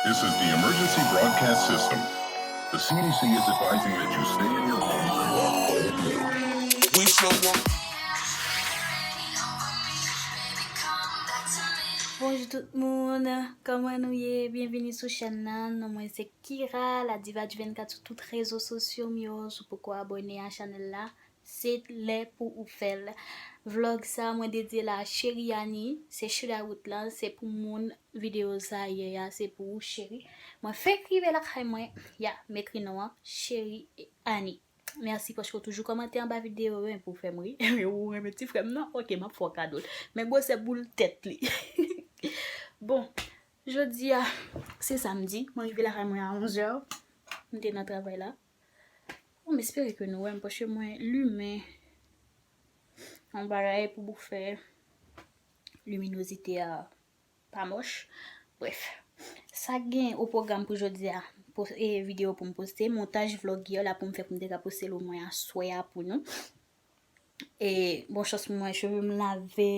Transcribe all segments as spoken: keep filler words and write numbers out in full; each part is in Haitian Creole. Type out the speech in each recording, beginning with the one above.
This is the emergency broadcast system. The C D C is advising that you stay in your home. We show up. Bonjou tout moun, kòman nou ye? Byenvini sou chèn nan. Non mwen se Kira, la diva du vennkat sou tout rezo sosyo m yo. Si w poko abòne a chanèl la, se lè pou ou fè l. Vlòg sa mwen dedye l a cheri Ani, se Should I Would lan, se pou moun videyo sa yè a, se pou ou cheri. Mwen fenk rive lakay mwen, ya, m ekri non an, cheri Ani. Mèsi paske w toujou kòmante anba videyo yo, epi w fè m ri. Ou renmen ti frè m nan? Ok, m ap fè w kado l. Men gwosè boul tèt li. Bon, jodi a, se samdi, mwen rive lakay mwen a onzè. M te nan travay la. Bon, m espere ke nou wè m, paske mwen limen yon bagay pou boufe liminozite a pa mòch. Bref, sa k gen o pwogram pou jodi a, pos- e videyo pou m poste, montaj vlòg yè la pou m fè pou m te ka poste l omwen aswè a pou nou. E bon chans pou mwen, cheve m lave,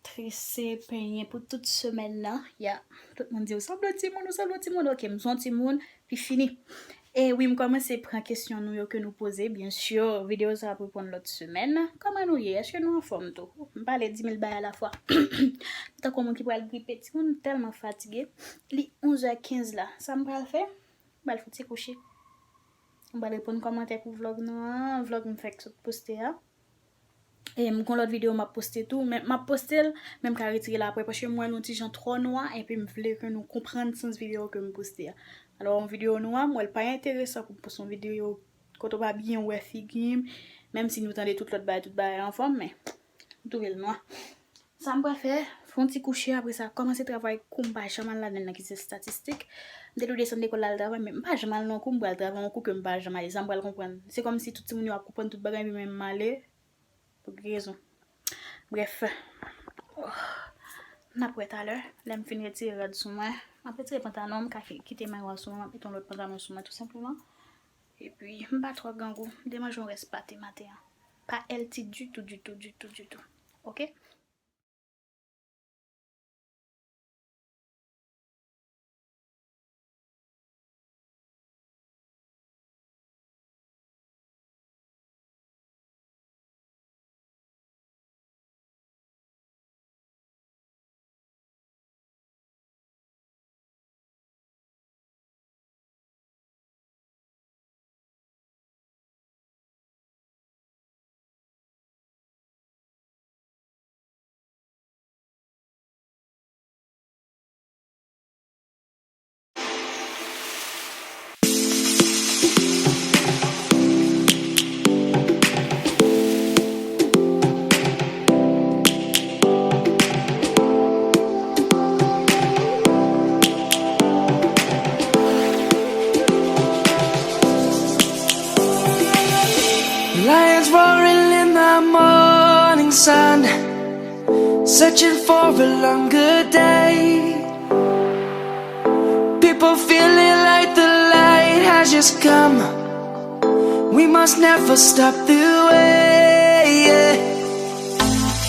trese, penyen pou tout semèn nan. Ya, tout moun di, "Ou sanble timoun, ou sanble timoun." Ok, m son timoun, pi fini. E wi, m kòmanse pran kesyon nou yo ke nou poze, byen si. Videyo sa ap reponn lòt semèn. Kòman nou ye? Èske nou anfòm tou? M pale di mil bagay alafwa. M tankou moun ki pral gripe, timoun, m tèlman fatige. Li onzè kenz la. Sa m pral fè? M pral fè ti kouche. M pral reponn kòmantè pou vlòg nou an, vlòg m fèk sot poste a. E m gon lòt videyo m ap poste tou, men m ap poste l, men m ka retire l apre, paske m wè l yon ti jan twò nwa, epi m vle ke nou konprann sans videyo ke m poste a. Alò, yon videyo nwa, m wè l pa enteresan pou m poste yon videyo kote w pa byen wè figi m, menm si nou tande tout lòt bagay, tout bagay anfòm, men m twouve l nwa. Sa m pral fè, fè yon ti kouche, apre sa, kòmanse travay kou m pa janm al ladan l nan ki se estatistik. M te dwe desann lekòl la al travay, men m pa janm al nan kou, m pral travay yon kou ke m pa janm ale. Sa m pral konprann. Se kòmsi tout timoun yo ap konprann tout bagay, epi men m ale. Pou ki rezon? Bref. Oh. N ap wè talè. Lè m fin retire rad sou mwen. M ap retire pantalon, m ka ki- kite mayo a sou mwen, m ap mete yon lòt pantalon sou mwen, tou senpleman. Epi, m pa twò grangou. M te manje yon rès pate maten an. Pa healthy ditou, ditou, ditou, ditou. Ok? Lions roaring in the morning sun, searching for a longer day. People feeling like the light has just come. We must never stop the way, yeah.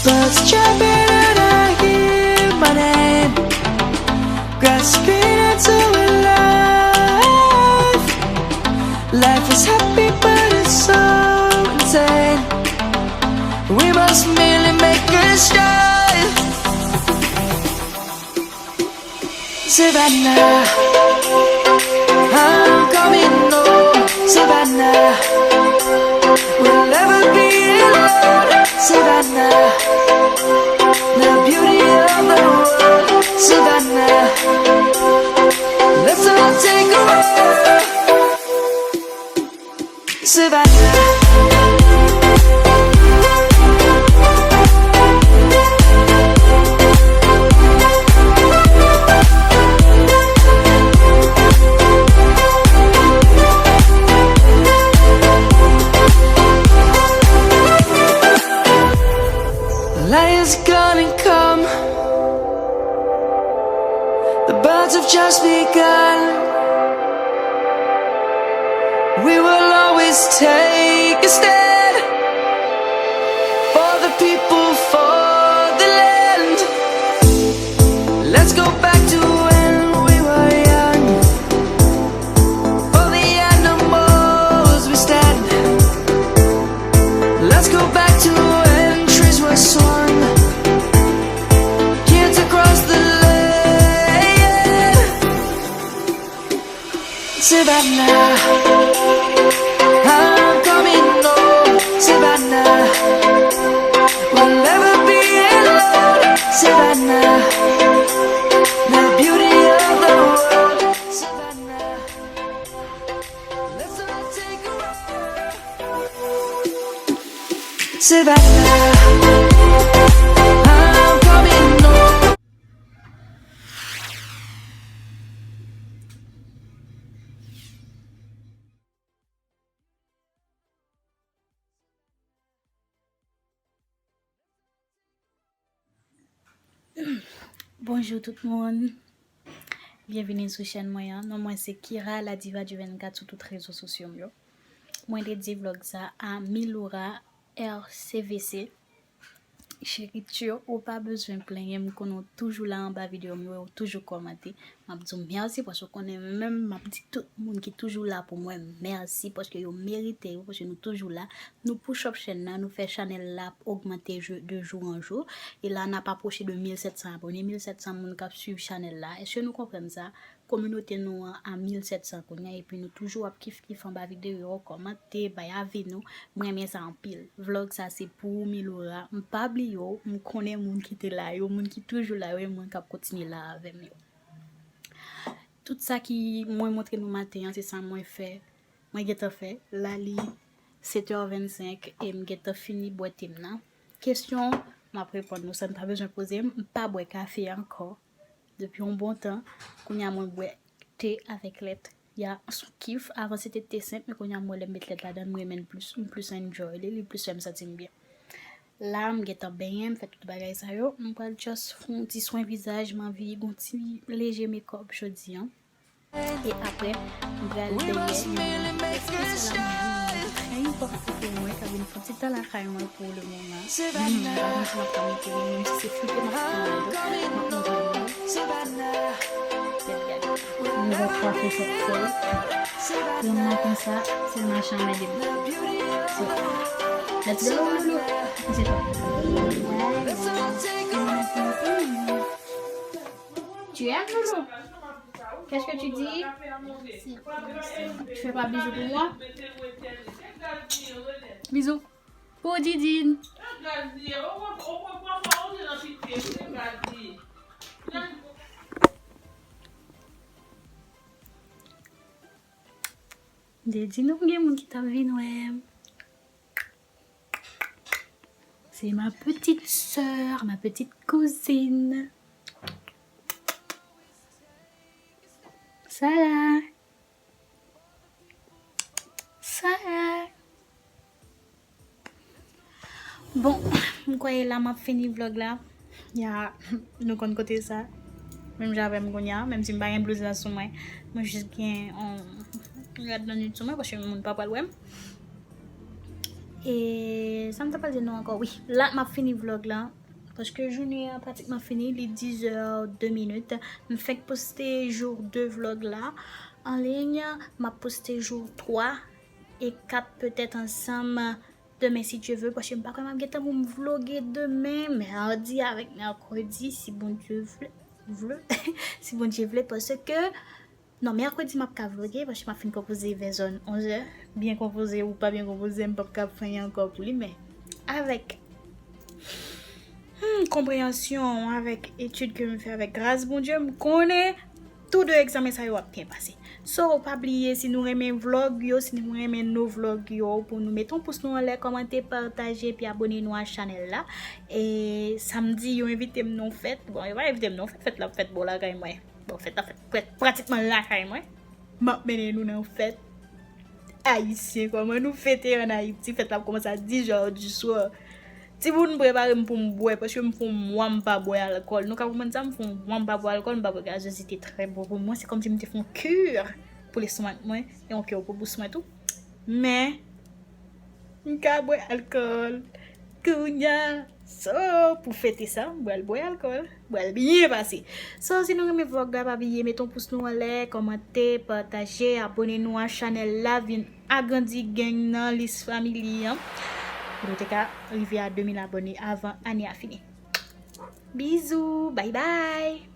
Birds chirping and I hear my name. Grass is green and so alive. Life is happy but it's so insane. We must merely make a start. Savannah, I'm coming home. Savannah, we'll never be alone. Savannah, the beauty of the world. Savannah, let's all take a walk. Savannah. Light is gonna come. The birds have just begun. We will always take a stand for the people, for the land. Let's go back to when we were Savannah, I'm coming home. Savannah, we'll never be alone. Savannah, the beauty of the world. Savannah, let's all take a walk. Savannah, I'm coming home. Bonjou tout moun. Byenvini sou chèn mwen an. Non mwen se Kira, la diva du vennkat sou tout rezo sosyo m yo. Mwen dedye vlog sa a Miloura R C V C. Cheri tyo, ou pa bezwen plenyen, m konnen w toujou la anba videyo m yo, ou toujou kòmante. M ap di w mèsi paske w konnen mwen menm, m ap di tout moun ki toujou la pou mwen mèsi paske yo merite yo, paske nou toujou la. Nou push up chèn nan, nou fè chanèl la ap ogmante je- de jou an jou. E la n ap apwoche de mil sèt san abone, mil sèt san moun k ap swiv chanèl la. Èske nou konprann sa? Kominote nou an a mil sèt san kounye a, epi nou toujou ap kif kif anba videyo, kòmante, bay avi nou. Mwen renmen sa anpil. Vlog sa se pou ou, Miloura. M pa bliye w, m konnen moun ki te la yo, moun ki toujou la yo, e moun k ap kontinye la avè m yo. Tout sa ki mwen montre nou maten an, se sa mwen fè. Mwen gentan fè. La li sèt è vennsenk e m gentan fini bwè te m nan. Kesyon, m ap reponn nou san m pa bezwen poze m. M pa bwè kafe ankò depi yon bon tan. Kounye a mwen bwè te avèk lèt. Ya, sou kif, avan se te te senp, men kounye a mwen lè m met lèt ladan, m renmen l plis, m plis enjoy li, li plis fè m santi m byen. La, m gentan benyen, m fè tout bagay sa yo. M pral just fè yon ti swen vizaj, m anvi gon ti leje makeup jodi an. E apre, m pral dèyè yon espesye la mwen, yon trè enpòtan pou mwen, k ap vin fè yon ti tan lakay mwen pou le moman. Hmm, m pa konn si m ap ka montre nou, menm si se flipe m ap flipe nou, m ap montre nou. Gade, gade. Nou wè kwafe sèt sèl. Krèm maten sa, se machan mède m. So, let's go, loulou. Mwen se twa. Tu aimes, loulou? Qu'est-ce que tu dis? Tu fais pas bisous pour moi? Bisous. Pou Didine. Didine, ou gen moun ki t ap vin wè m. C'est ma petite sœur, ma petite cousine. Sarah. Sarah. Bon, m kwè la m ap fini vlog la. Ya, nou konn kote sa. Menm jan avè m kounye a, menm si m pa gen blouz la sou mwen. Mwen jis gen yon rad nan nit sou mwen, paske moun pa pral wè m. E sa m ta pral di nou ankò, wi. La, m ap fini vlog la. Paske jounen an pratikman fini, li diz è de minit. M fenk poste jou de vlog la an liy. M ap poste jou twa e kat petèt ansanm demen si Dye vle, paske m pa kwè m ap gen tan pou m vloge demen, mèdi avèk mèkredi, si Bondye vle, vle, si Bondye vle, paske, non, mèkredi m ap ka vloge, paske m ap fin konpoze vè zòn onz è, byen konpoze ou pa byen konpoze, m p ap ka fè anyen ankò pou li, men avèk hmm, konpreyansyon, avèk etid ke m fè avèk gras Bondye, m konnen tou de egzamen sa yo ap byen pase. So, pa bliye, si nou renmen vlog yo, si nou renmen nou vlog yo, pou nou mete yon pous nou anlè, kòmante, pataje, epi abone nou a chanèl la. E samdi, yo envite m nan yon fèt. Bon, yo pa envite m nan yon fèt, fèt la ap fèt bò lakay mwen. Bon, fèt la fèt prè- pratikman lakay mwen. M ap mennen nou nan yon fèt ayisyen. Kòman nou fete ann Ayiti? Fèt la ap kòmanse a dis è du swa. Timoun, prepare m pou m bwè, paske m fè yon mwa m pa bwè alkòl. Nou ka konprann sa, m fè yon mwa m pa bwè alkòl, m pa bwè gazozite, trè bon pou mwen. Se kòmsi m te fè yon kur pou lestomak mwen, e yon kur pou bous mwen tou. Men, m ka bwè alkòl. Kounye a, so, pou fete sa, m pral bwè alkòl. M pral byen pase. So, si nou renmen vlog la, pa bliye mete yon pous nou anlè, kòmante, pataje, abone nou a chanèl la, vin agrandi gang nan, lis family an. Pou nou te ka rive a de mil abone avan ane a fini. Bizou, bye bye!